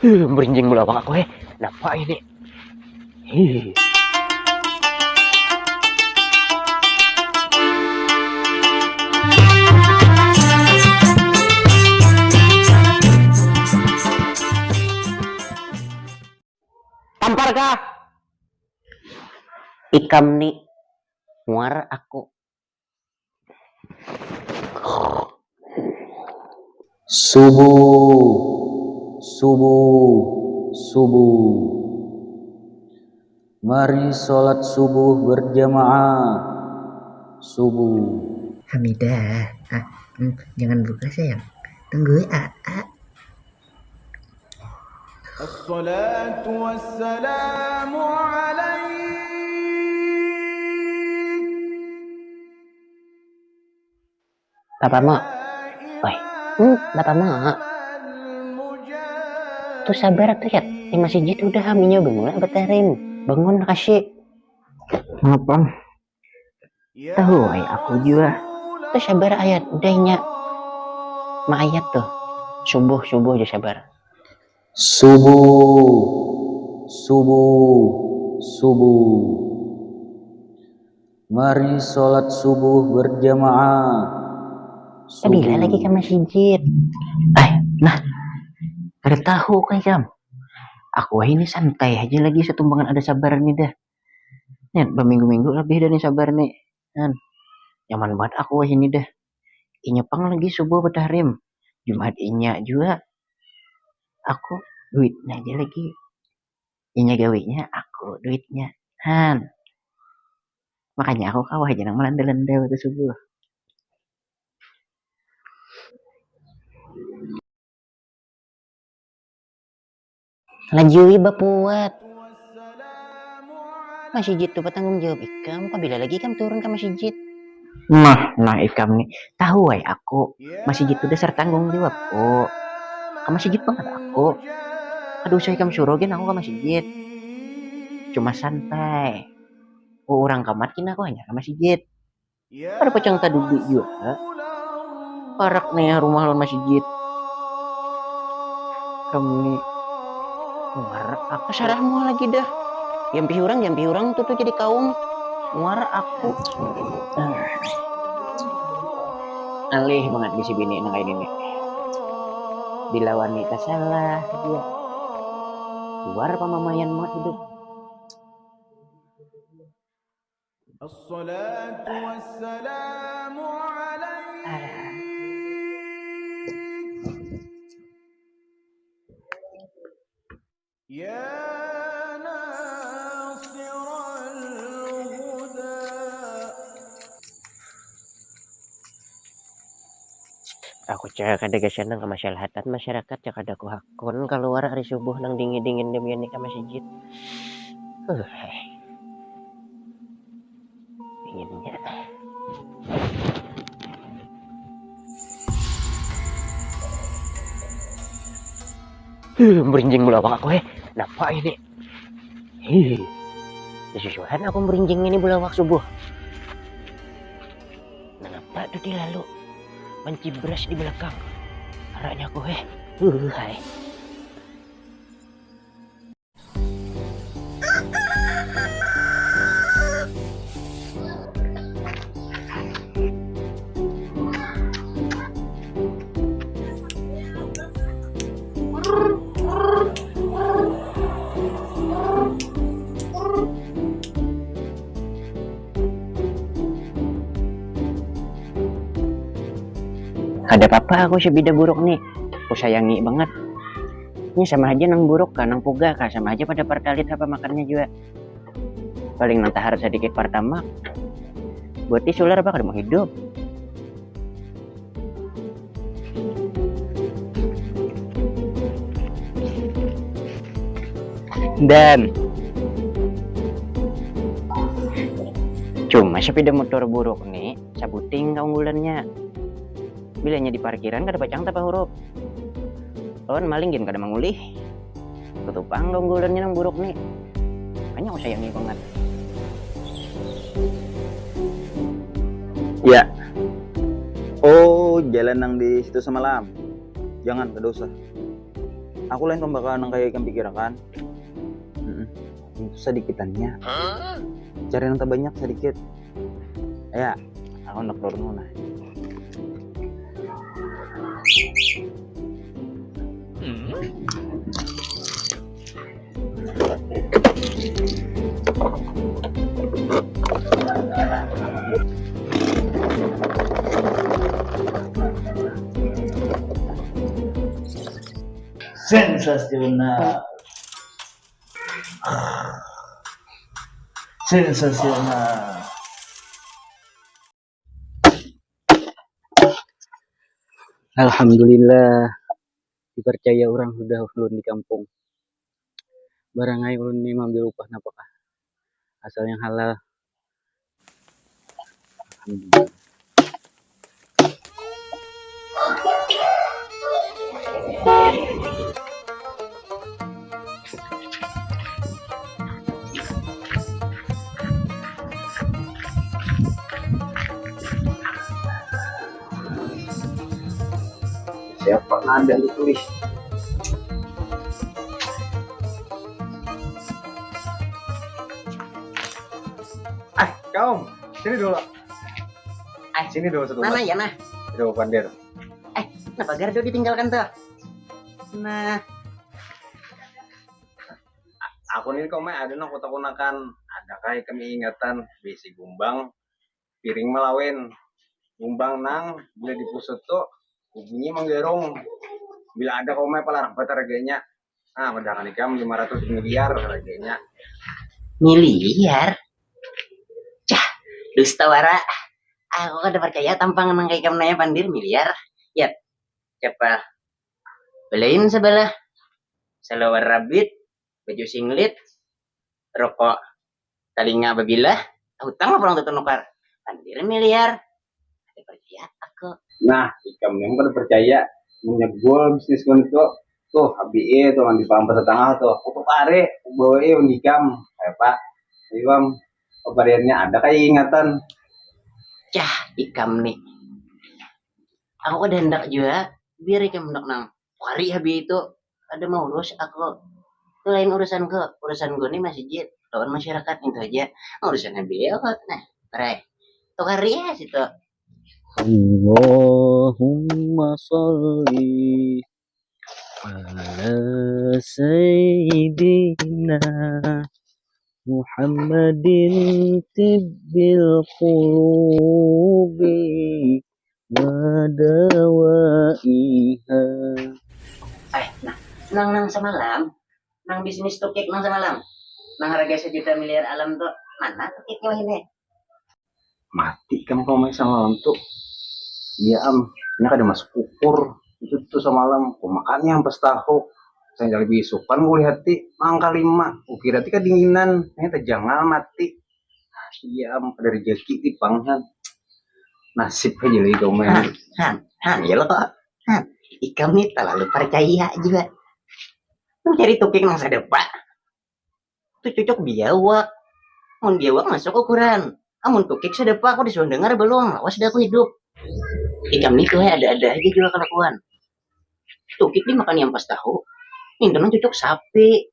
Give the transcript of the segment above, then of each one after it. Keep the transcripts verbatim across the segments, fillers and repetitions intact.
Huh, merinjing bulawak aku, heh. Napa ini? Hih. Tampar kah? Ikam ni muar aku. Subuh, subuh, subuh. Mari sholat subuh berjamaah. Subuh. Hamidah, ah, hmm, jangan buka sayang. Tunggu ya, ah. Assalatu wassalamu alaik. Papa ma. Woi, hmm, papa ma. Tu sabar tu, Yat. Di masjid udah ham inya bemula batarim. Bangun kasi. Ngapa? Tahu ai aku jua. Tu sabar ayat, udah inya maayat tu. Subuh, subuh ja sabar. Subuh, subuh, subuh. Mari sholat subuh berjamaah. Kabila lagi ka masjid? Ai, nah, kada tahu kah ikam? Aku wahini santai haja lagi satumbangan ada sabar ni dah. Nih, baminggu-minggu labih dah ni sabar ni. Kan, nyaman banget aku wahini dah. Inya pang lagi subuh batahrim. Jumat inya jua. Aku duitnya aja lagi. Inya gawinya, aku duitnya. Han. Makanya aku kawa aja nang malanda-landa waktu subuh. Lajui bapuat. Masjid tu batanggung jawab ikam, pabila lagi ikam turun ka masjid? Nah, nah ikam ni, tahu ai aku, masjid tu dasar tanggung jawabku. Ka masjid bangat aku. Kada usah ikam suruh gin aku ka masjid. Cuma santai. Urang kamat gin aku hanyar ka masjid. Kada pacang tadudu jua. Parak nih rumah lawan masjid. Kami muar apa sarahmu lagi dah. Jampi urang, jampi urang tuh, tuh jadi kaum. Muar aku. Alih banget bisi bini nang kayak gini. Dilawani kasalah dia. Luar pamamaian banget hidup. Assalatu wassalamu alaik. Ya nasiral huda. Aku cara kada gasan nang kamasalahatan masyarakat, cakada ku hakun kaluar ari subuh nang dingin-dingin demian ni ka masjid. Huh. Dinginnya. Huh, merinjing bulawak aku, heh. Napa ini? Hih. Disusuhan aku merinjing ini bulawak subuh. Nangapa tu dilalu mancibras di belakang? Aranya aku, heh. Huh, hai. Kada papa aku sabida buruk ni, ku sayangi bangat. Ini sama haja nang buruk kah, nang puga kah, sama haja pada partalit apa makannya jua. Paling nang taharat sadikit partamak, buati sular apa kada mau hidup. Dan cuma sepeda motor buruk ni sabuting kaunggulannya. Bilanya di parkiran kada pacang tapa hurup. Lawan maling gin kada mangulih. Tutupang kaunggulannya nang buruk ni. Makanya aku sayangi banget. Ya. Oh, jalan nang di situ semalam. Jangan, kada usah. Aku lain pembakalan nang kaya ikam pikirakan. Mm-mm. Itu sadikitannya. Cari nang tabanyak sadikit. Ya, aku handak keluar dulu nah. Sensasional. Sensasional. Alhamdulillah, dipercaya orang sudah ulun di kampung. Barangai ulun ni mambil upah napakah. Asal yang halal. Alhamdulillah. Siapa nanda ditulis? Ah, kaum, sini dulu. Ah, sini dulu satu. Mana ya nah? Aduh, Pandir. Eh, kenapa Gardo ditinggalkan tuh? Nah, aku nih kau ada nang kutakunakan. Adakah kami ingatan bisi gumbang piring malawen gumbang nang bila dipusut tuh bunyi menggerong. Bila ada kau mai pala rapat harganya. Nah, padahal ikam lima ratus miliar harganya. Miliar? Cah, dusta wara. Aku kada percaya tampang nang kayak kamu nanya Pandir miliar. Ya, siapa? Belain sebelah. Salawar rabit, baju singlet, rokok talinga babilah, hutang apa orang tuh nukar? Pandir miliar. Ada percaya aku. Nah, ikam ni kada percaya. Menyegul bisnis kau itu. Tuh, habis itu nang di pampang setengah tuh. Aku tuh kare, bawa eh ikam. Kayak apa? Iwam, pemberiannya ada kayak ingatan. Cah, ikam nih. Aku kada hendak juga. Biar ikam hendak nang. Kari habis itu. Ada mau urus aku. Itu lain urusanku. Urusanku ni masjid lawan masyarakat itu aja. Urusan habis aku. Nah, rai. Tukar ya situ. Allahumma sholli ala sayyidina Muhammadin tibbil qulubi wa dawaiha. Eh, nah, nang nang samalam, nang bisnis tukik nang samalam, nang harga sejuta miliar alam tuh, mana tukiknya ini? Mati kan kau main samalam tuh. Iya am, ini kada masuk ukur. Itu tuh samalam, aku makannya ampas tahu. Saya lebih isukan kulihat ti mangka lima. Kukira ti kadinginan, ini terjangal mati. Iya am, ada rezeki ti panghan. Nasib aja lagi kau main. Han, han, han, ya lo kok. Han, ikam nih terlalu percaya juga. Mencari tukik nang sedepa. Tu cucuk biawak. Mun biawak masuk ukuran. Amun tukik sedepa aku disuruh dengar belum? Lawas dah aku hidup. Ikam ni tuh ada-ada aja juga kelakuan. Tukik ni makan ampas tahu. Minta nang cucuk sapi.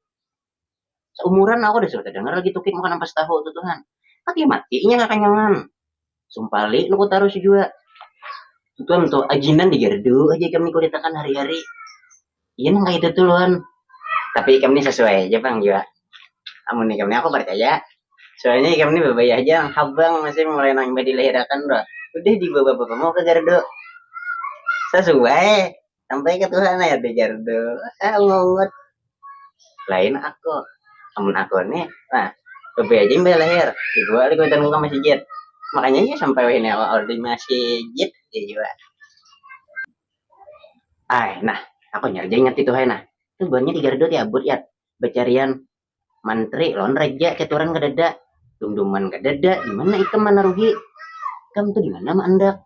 Seumuran aku disuruh dengar lagi tukik makan ampas tahu tuh Tuhan. Mati matinya kakanyangan. Sumpali nuku tarus jua. Tuan tu ajinan di gardu aja ikam ni kuritakan hari-hari. Iya nang kaya itu tu luan. Tapi ikam ni sesuai aja pang jua. Amun ikam ni aku percaya. Soalnya ikam ni babaya aja nang habang masih mulai nang imbah dilahirakan tuh. Udah dibawa bapak mau ke gardu. Sesuai. Sampai ke Tuhan ya di gardu. Ah, ngongot. Lain aku. Amun aku nih, nah, lebih aja imbah lahir, dibawa lagi kuitan ke masjid. Makanya ya sampai wahini awal di masjid ya juga. Ay, nah, aku nyari ingat itu hai nah. Itu buahnya di gardu ti abut ya. Becarian mantri lawan raja caturan kadada. Dumduman kadada, di mana ikam manaruhi? Ikam tuh di mana maandak?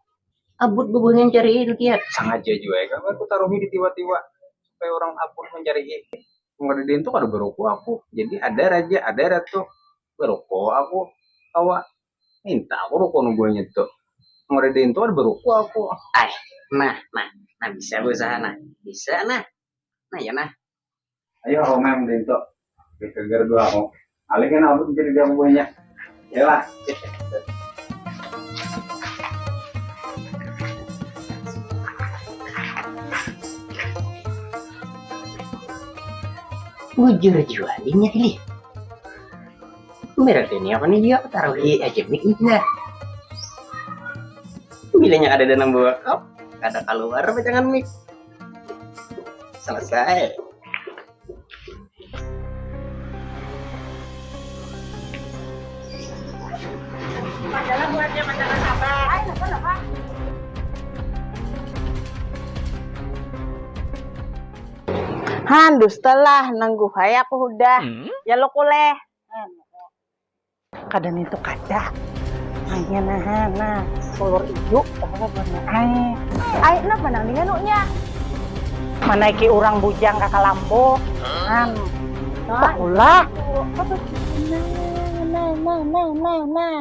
Abut bubuhannya cari itu kiat. Sengaja juga ya, kan aku taruhi di tiwa-tiwa supaya orang abut mencari. Nggak ada itu kada beroko aku. Jadi ada raja, ada ratu. Beroko aku. Kawa minta aku roko nubuhannya tuh. Nggak ada itu kada beroko aku. Ay, nah, nah, nah bisa berusaha nah. Bisa nah. Nah ya nah. Ayo, Roma yang berinto. Dikeger dua aku. Alih kan aku jadi dia buahnya. Yalah. Bujur jua ini pilih. Berarti ini apa nih dia taruh di aja mic nih nah. Bilanya ada dalam bawa cup, ada keluar apa jangan mic. Selesai. Han, dustalah, nangguhai aku hudah. Hmm? Ya lo kuleh. Kada nintu kada. Hanya nah, nah, ulur ijuk, tahu warna ai. Ai, napa nang dianunya? Manaiki urang bujang ka kalambo. Han. Nah, ulah. Nah, nah, nah, nah, nah, nah.